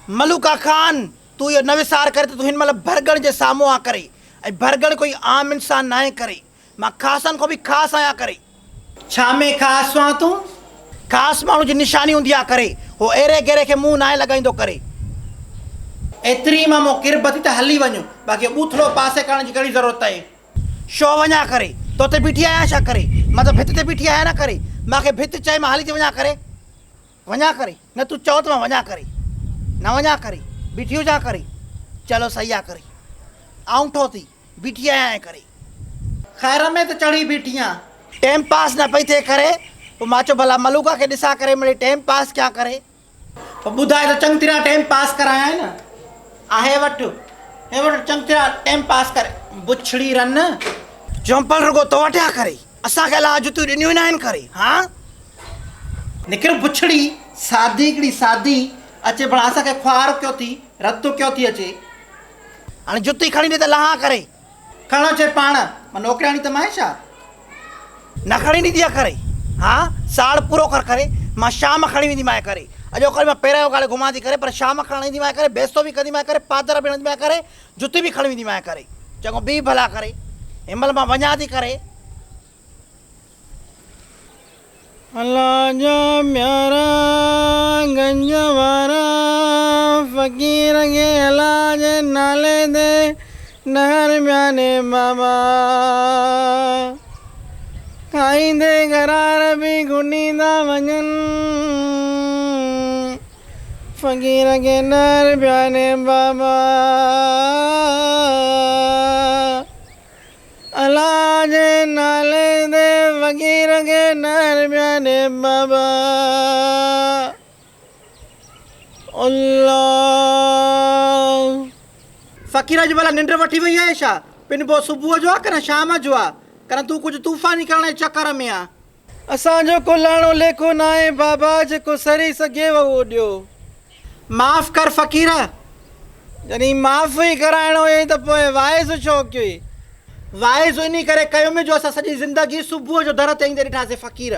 ملوڪا خان، تون اهو نه وسار ڪري ته تون هن مهل ڀرڳڻ جي سامهون آن ڪري ۽ ڀرڳڻ ڪوئي عام انسان ناهي ڪري. مان خاصن کان به خاص آهيان ڪري. ڇا ۾ خاص آن تون؟ خاص ماڻهو جي نشاني هوندي آ ڪري. هو ايري غيري کي منهن ناهي لڳائيندو ڪري. ايتري مان مون قرب ٿي ته هلي وڃ، باقي اهو ٻوٿڙو پاسي ڪرڻ جي ڪهڙي ضرورت آهي. شو وڃان ڪري؟ تو تي بيٺي آهيان ڇا ڪري؟ مان ته ڀت تي بيٺي آهيان نه ڪري. مان کي ڀت چئي مان هلي ٿي وڃان ڪري. وڃان ڪري؟ نه تون چئو ته مان وڃان ڪري. نه وڃان ڪري. بيٺي هجان ڪري. چلو صحيح آ ڪري. آئونٺو ٿي. بيٺي آهيان ائين ڪري. خير ۾ ته چڙهي بيٺي آن. ٽيم پاس نه پئي ٿئي ڪري. پوء مان چيو ڀلا ملوڪا کي ڏسان ڪري مڙئي ٽيم پاس ڪيان ڪري. پوء ٻڌاء ته چڱ طرح ٽيم پاس ڪرايانء نه. آ هي وٺ. هي وٺ چڱ طرح ٽيم پاس ڪر. بڇڙي رن. چمپل رڳو تو وٽ آ ڪري. اسان کي الله جتيون ڏنيون ئي ناهن ڪري. ها؟ نڪر بڇڙي سادي هڪڙي سادي اچي ڀلا اسان کي خوار ڪيو ٿي رت ڪيو ٿي اچي. هاڻي جتي کڻي ڏي ته لهان ڪري. کڻ اچي پاڻ، مان نوڪرياڻي ته مانء ڇا؟ نه کڻي ڏيندينء ڪري. ها، ساڙ پورو ڪر ڪري، مان شام کڻي وينديمانء ڪري. اڄو ڪري مان پيرن اگهاڙي گهمان ٿي ڪري، پر شام کڻڻ اينديمانء ڪري، بيستو به ڪنديمانء ڪري، پادر به هڻنديمانء ڪري، جتي به کڻي وينديمانء ڪري. چڱو بيهه ڀلا ڪري. هن مهل مان وڃان ٿي ڪري. الله جا پيارا گنج وارا فقير کي الله جي نالي تي نهر پيا ڏي بابا کائيندي قرار به گهٽيندا وڃن فقير کي نهر پيا ڏي بابا. الله جي نالي تي فقير کي نهر پيا ڏي بابا الله. فقير اڄ ڀلا ننڊ وٺي وئي آهي ڇا؟ پنبو صبح جو آ ڪنه شام جو آ؟ ڪنه تون ڪجهه طوفاني ڪرڻ جي چڪر ۾ آ؟ اسان جو ڪو لاڻو ليکو ناهي بابا جيڪو سري سگهيو اهو ڏيو. معاف ڪر فقير. جڏهن معاف ئي ڪرائڻو هيئي ته پوء واعظ ڇو ڪيوئي؟ واعظ انهي ڪري ڪيم جو اسان سڄي زندگي صبح جو در تي ايندي ڏٺاسين فقير.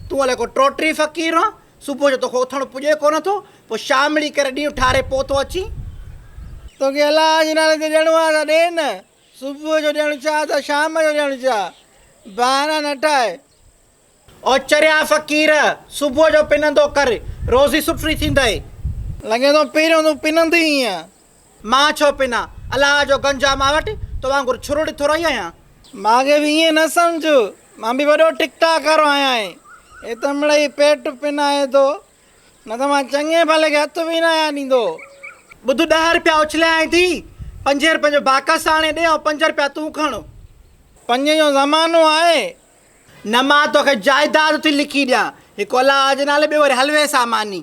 تون الائي ڪو ٽوٽري فقير آن، صبح جو توکي اٿڻ پڄي ڪونه ٿو، پوء شامڙي ڪري ڏينهن ٺاري پوء ٿو اچين. توکي الله جي نالي تي ڏيڻو آهي ته ڏي نه. صبح جو ڏيڻ ڇا ته شام جو ڏيڻ ڇا، بهانا نه ٺاهه. او چريا فقير، صبح جو پنندو ڪر، روزي سٺري ٿيندئي. لڳي ٿو پهريون تون پنندي هئين. مان ڇو پنان، الله جو گنج آ مان وٽ، تو وانگر ڇرڙي ٿورئي آهيان. مان کي به ائين نه سمجهه، مان به وڏو ٽڪ ٽاڪ وارو آهيان. هي ته مڙئي پيٽ پنائي ٿو. نه ته مان چڱي ڀلي کي هٿ به ناهيان ڏيندو. ٻڌ ڏهه رپيا اڇليائين ٿي، پنجين رپين جو باڪس آڻي ڏي ۽ پنج رپيا تون کڻ. پنجين جو زمانو آهي. نه مان توکي جائداد ٿي لکي ڏيان، هڪ الله جي نالي ٻيو وري حلوي سان ماني.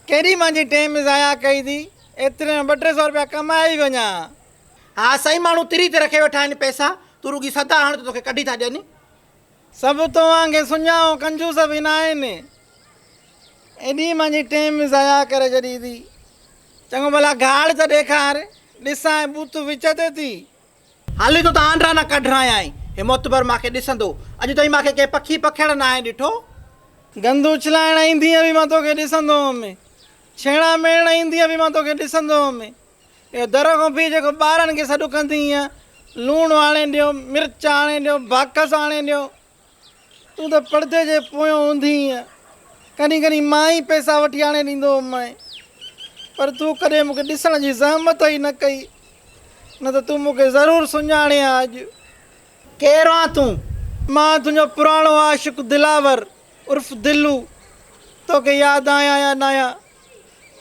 ڪيڏي مانجي ٽيم ضايع ڪئي ٿي، ايتري ۾ ٻه ٽي سئو رپيا ڪمائي ئي وڃان ها. ها سائين ماڻهو تري تي رکي ويٺا آهن پئسا، تون رڳي صدا هڻ ته توکي ڪڍي ٿا ڏين. سڀ تو وانگي سڃا ۽ ڪنجوس به ناهن. ايڏي مانجي ٽيم ضايع ڪري ڇڏي ٿي. چڱو ڀلا گهاڙ ته ڏيکار، ڏسان هي ٻوٿ وچ تي ٿي. هلي ٿو ته آنڊرا نه ڪڍرايانء. هي معتبر مان کي ڏسندو. اڄ تائين مان کي ڪنهن پکي پکيڙ ناهي ڏٺو. گند اڇلائڻ ايندينء به مان توکي ڏسندو هوم. ڇيڻا ميڙڻ ايندينء به مان توکي ڏسندو هوم. اهو در کان ڦي جيڪو ٻارن کي سڏ ڪندي هئينء، لوڻ آڻي ڏيو، مرچ آڻي ڏيو، باڪس آڻي ڏيو. تون ته پڙدي جي پويان هوندي هئينء. ڪڏهن ڪڏهن مان ئي پئسا وٺي آڻي ڏيندو هومانء. پر تون ڪڏهن مون کي ڏسڻ جي زحمت ئي نه ڪئي. نه ته تون مون کي ضرور سڃاڻين ها اڄ. ڪير آن تون؟ مان تنهنجو پراڻو عاشق دلاور عرف دلو. توکي ياد آهيان يا ناهيان،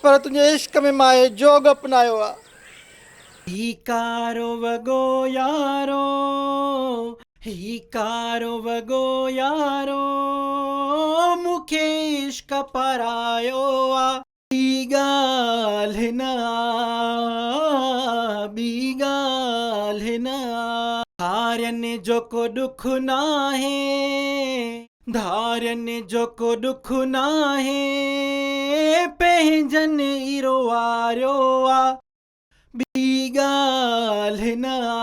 پر تنهنجي عشق ۾ مان هي جوڳ اپنايو آ. هي ڪارو وڳو يارو، هي ڪارو وڳو يارو، مون کي عشق پارايو آ. ٻي ڳالهه نه آ، ٻي ڳالهه نه آ. ڌارين جو ڪو ڏک ناهي، ڌارين جو ڪو ڏک ناهي، پنهنجن ئي روئاريو آ. ٻي ڳالهه نه آ،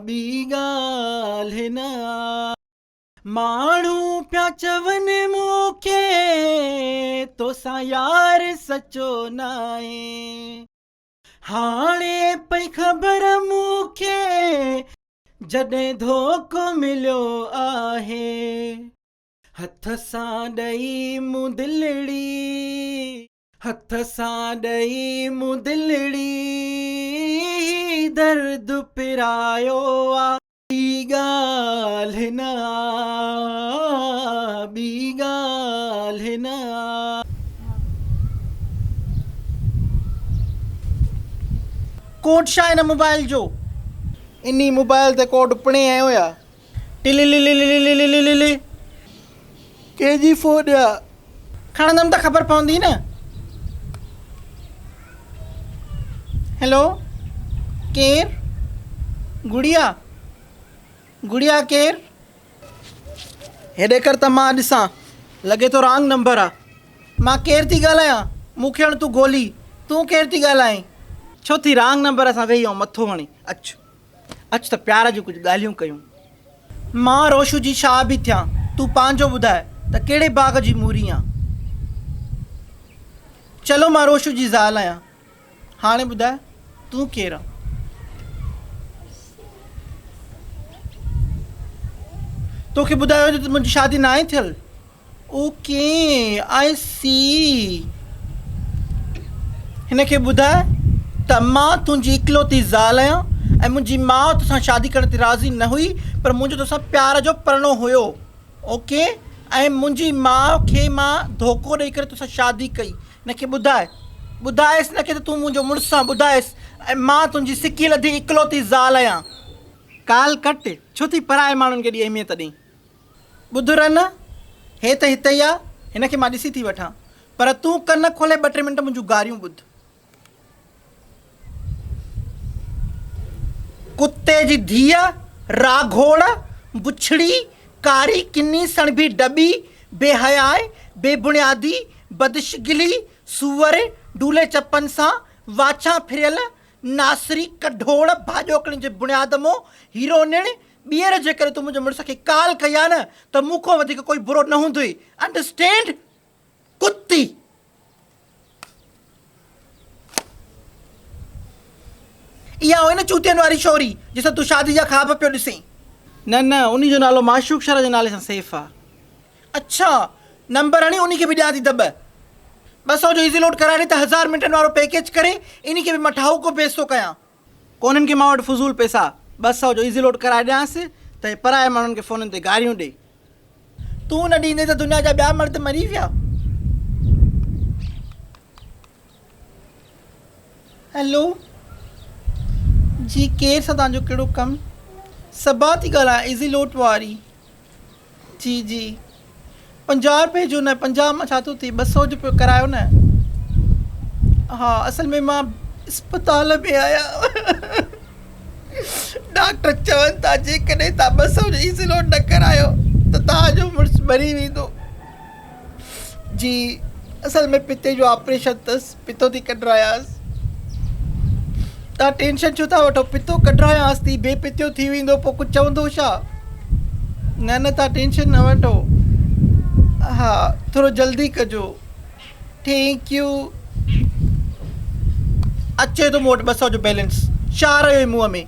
ٻي ڳالهه نه آ. ماڻهو پيا چون مون کي توسان يار سچو ناهي. هاڻي پئي خبر مون کي جڏهن ڌوڪو مليو آهي. هٿ سان ڏئي مون دلڙي. هٿ سان ڏئي مون دلڙي هي درد پرايو آ. ٻي ڳالهه نه آ، ٻي ڳالهه نه آ. ڪوڊ ڇا هن موبائل جو؟ انهي موبائل تي ڪوڊ پڻي آيو يا؟ ٽللللللللللي. ڪنهن جي فون آ؟ کڻندم ته خبر پوندي نه. هيلو ڪير؟ گڙيا گڙيا ڪير؟ هيڏي ڪر ته مان ڏسان. لڳي ٿو رانگ نمبر آ. مان ڪير ٿي ڳالهايان؟ مون کي هڻ تون گولي. تون ڪير ٿي ڳالهائين؟ ڇو ٿي رانگ نمبر سان ويهي ۽ مٿو هڻين. اچ. اچ ته پيار جون ڪجهه ڳالهيون ڪيون. مان روشو جي شاهه به ٿيان، تون پنهنجو ٻڌاء ته ڪهڙي باغ جي موري آن؟ چلو مان روشو جي زال آهيان، هاڻي ٻڌاء تون ڪير آن؟ توکي ٻڌايو وڃي ته منهنجي شادي ناهي ٿيل. اوڪي آء سي هن کي ٻڌاء ته مان تنهنجي اڪلوتي زال آهيان ۽ منهنجي ماء توسان شادي ڪرڻ تي راضي نه هئي پر منهنجو توسان پيار جو پرڻو هيو اوڪي ۽ منهنجي ماء کي مان ڌوڪو ڏئي ڪري توسان شادي ڪئي هن کي ٻڌاء ٻڌائيس هن کي ته تون منهنجو مڙس آن ٻڌائيس ۽ مان تنهنجي سڪي لڌي اڪلوتي زال آهيان. ڪال ڪٽ ڇو ٿي پرائي ماڻهن کي ڏي اهميت ڏين. ٻڌ رن، هي ته هتي ئي آ، هن کي مان ڏسي ٿي وٺان، پر تون ڪن کولي ٻه ٽي منٽ منهنجون گاريون ٻڌ. ڪتي جي ڌيء، راگهوڙ، بڇڙي، ڪاري، ڪني، سڻڀي ڊٻي، بي حيائي، بي بڻيادي، بدشگلي، سوئر، ڊولي چپن سان، واڇان ڦريل، ناصري، ڪڍوڙ، ڀاڄوڪڙين جي بڻياد مون، هيرونڻ، ٻيهر جيڪڏهن تون منهنجي مڙس کي ڪال ڪئي آ نه ته مون کان وڌيڪ ڪوئي برو نه هوندوئي. انڊرسٽينڊ؟ ڪتي! اها هئي نه چوتين واري شوري جنهن سان تون شادي جا خواب پيو ڏسين. نه نه انهي جو نالو معشوق شر جي نالي سان سيف آ. اڇا! نمبر هڻي انهي کي به ڏيان ٿي دٻ. 200 جو ايزي لوڊ ڪرائي ڏي ته هزار منٽن وارو پيڪيج ڪري انهي کي به مان ٺاهوڪو بيستو ڪيان. ڪونهن ڪي مان وٽ فضول پئسا، 200 جو ايزي لوڊ ڪرائي ڏيانس ته هي پرائي ماڻهن کي فونن تي گاريون ڏئي. تون نه ڏيندين ته دنيا جا ٻيا مرد مري ويا. هيلو جي ڪير سان توهان جو ڪهڙو ڪم؟ صبا ٿي ڳالهايان ايزي لوڊ واري. جي جي 50 روپئي جو نه 50 مان ڇا ٿو ٿئي 200 جو پيو ڪرايو نه ها اصل ۾ مان اسپتال ۾ آهيان ڊاڪٽر چون ٿا جيڪڏهن تان 200 جو ايزي لوڊ نه ڪرايو ته توهان جو مڙس مري ويندو جي اصل ۾ پتي جو آپريشن اٿس پتو ٿي ڪڍرايانس تان ٽينشن ڇو ٿا وٺو پتو ڪڍرايانس ٿي بي پتيو ٿي ويندو پوء ڪجهه چوندو ڇا نه نه تان ٽينشن نه وٺو ها ٿورو جلدي ڪجو thank you اچي ٿو مون وٽ 200 جو بيلنس ڇا رهيو منهن ۾